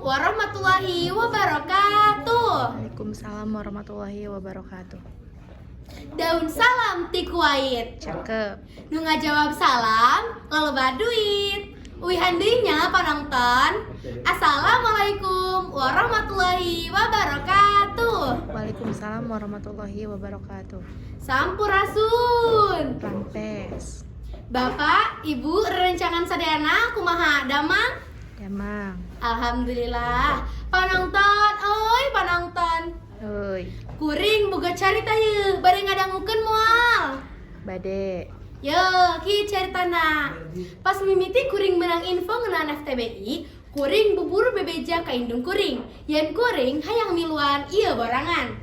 Warahmatullahi wabarakatuh. Waalaikumsalam warahmatullahi wabarakatuh. Daun salam ti Kuwait. Cakep. Nu ngajawab salam loba duit. Uihan deui nya, panonton. Assalamualaikum warahmatullahi wabarakatuh. Waalaikumsalam warahmatullahi wabarakatuh. Sampurasun. Rampes. Bapak, Ibu, rerencangan sadayana, kumaha damang? Damang. Alhamdulillah. Panonton, oi panonton. Oi. Kuring boga carita yeuh, bade ngadangukeun moal? Bade. Yo, kieu caritana. Pas mimiti kuring menang info ngeunaan FTBI, kuring bubur bebeja ka indung kuring. Yen kuring hayang miluan ieu borangan.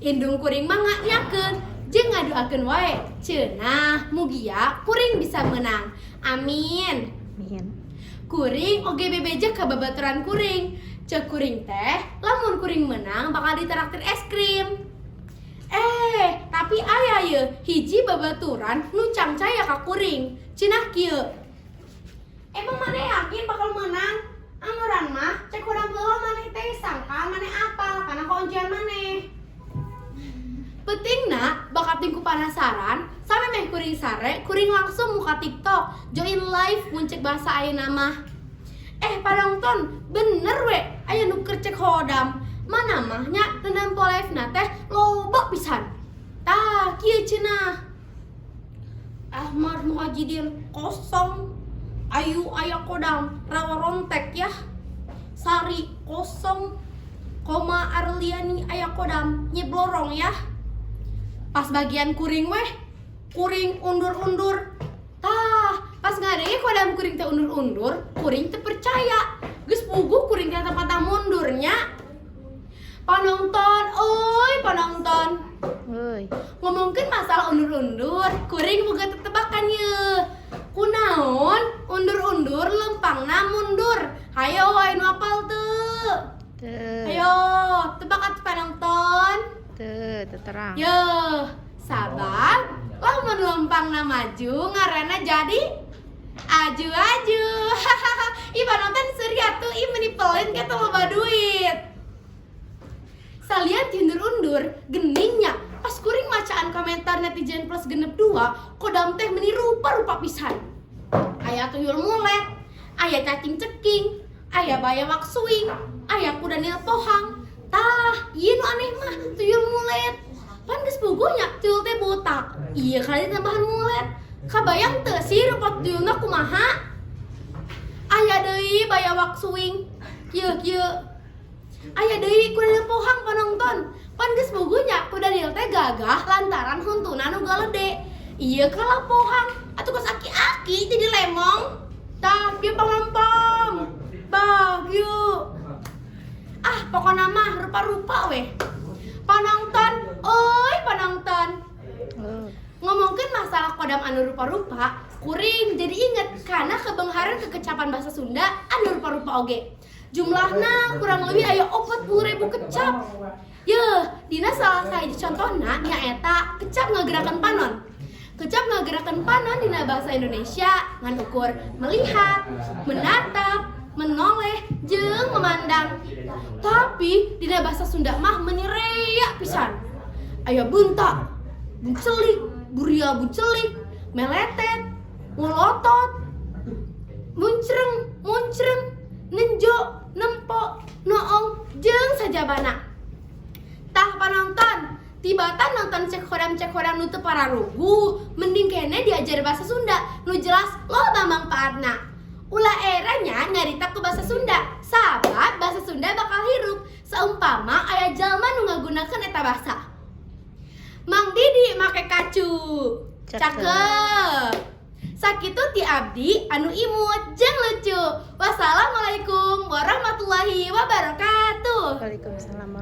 Indung kuring mah ngayakeun jeung ngadoakeun wae. Cenah mugia kuring bisa menang. Amin. Amin. Kuring oge bebeja ka babaturan kuring. Cek kuring teh, lamun kuring menang bakal ditaraktir es krim. Eh, tapi aya ye hiji babaturan nu cangcaya ka kuring. Cenah kieu. "Emang maneh yakin bakal menang? Amuran mah cek urang heula maneh teh sangka maneh apal kana kuncian maneh." Pentingna bakating ku penasaran sampai meh kuring sare, kuring langsung muka TikTok, join live mun cek bahasa ayeuna mah. Eh, panonton, bener we aya nu keur cek khodam. Mana mah nya nempo live na teh loba pisan. Tah, kieu cenah. Ahmad Muhajidin kosong. Ayu aya khodam rawa rontek ya. Sari kosong. Koma Arliani aya khodam nyiblorong ya. Pas bagian kuring weh, kuring undur-undur. Tah, pas ngadenge khodam kuring teh undur-undur, kuring teu percaya. Geus puguh kuring teh patah mundurnya. Panonton, oi panonton. Woi. Ngomongkeun masalah undur-undur, kuring boga tetebakan ye. Kunaon undur-undur lempangna mundur? Hayo, aya nu apal teu? Teu. Ayo, tebak atuh, panonton. Teu, teu terang. Yo, sabab lamun lempangna maju ngaranna jadi aju-aju. Ih, panonton seuri atuh, ih meni pelit kitu loba duit. Salian undur-undur, geningnya pas kuring macaan komentar netizen plus 62, khodam teh meni rupa-rupa pisan. Aya tuyul mulet, aya cacing ceking, aya bayawak suing, aya kuda nil pohang. Tah, ieu nu aneh mah tuyul mulet. Pan geus puguh nya tuyul teh botak. Iya kali tambahan mulet. Kabayang teu sih rupa tuyulna kumaha? Aya deui bayawak suing. Kieu kieu. Aya deui kuda nil pohang, panonton. Pan geus puguh nya kuda nil teh gagah lantaran huntuna nu galede. Ieu kalah pohang atuh kos aki-aki jadi lemong. Tah, kieu pangempong. Bah, kieu. Ah, pokokna mah rupa-rupa weh. Panonton, oi panonton. Oh. Ngomongkeun masalah khodam anu rupa-rupa, kuring jadi inget karena kebeungharan kekecapan bahasa Sunda anu rupa-rupa oge. Jumlahna kurang lebih aya 40.000 kecap. Yeuh, dina salah sahiji contohna nyaeta kecap ngagerakeun panon. Kecap ngagerakeun panon dina bahasa Indonesia ngan ukur melihat, menatap, menoleh, jeung memandang. Tapi dina bahasa Sunda mah meni rea pisan. Aya beunta, buncelik, buria buncelik, meletet, ngolotot, muncreng, muncreng, nenjo, nempo, noong, jeung sajabana. Tah panonton, tibatan nonton cek khodam nu teu pararuguh, mending keneh diajar bahasa Sunda nu jelas loba mangpaatna. Ulah era nya nyarita ku bahasa Sunda, sabab bahasa Sunda bakal hirup seumpama aya jalma nu ngagunakeun eta bahasa. Mang Didi make kacu. Cakep. Cakep. Sakitu ti abdi anu imut jeung lucu. Wassalamualaikum warahmatullahi wabarakatuh. Waalaikumsalam.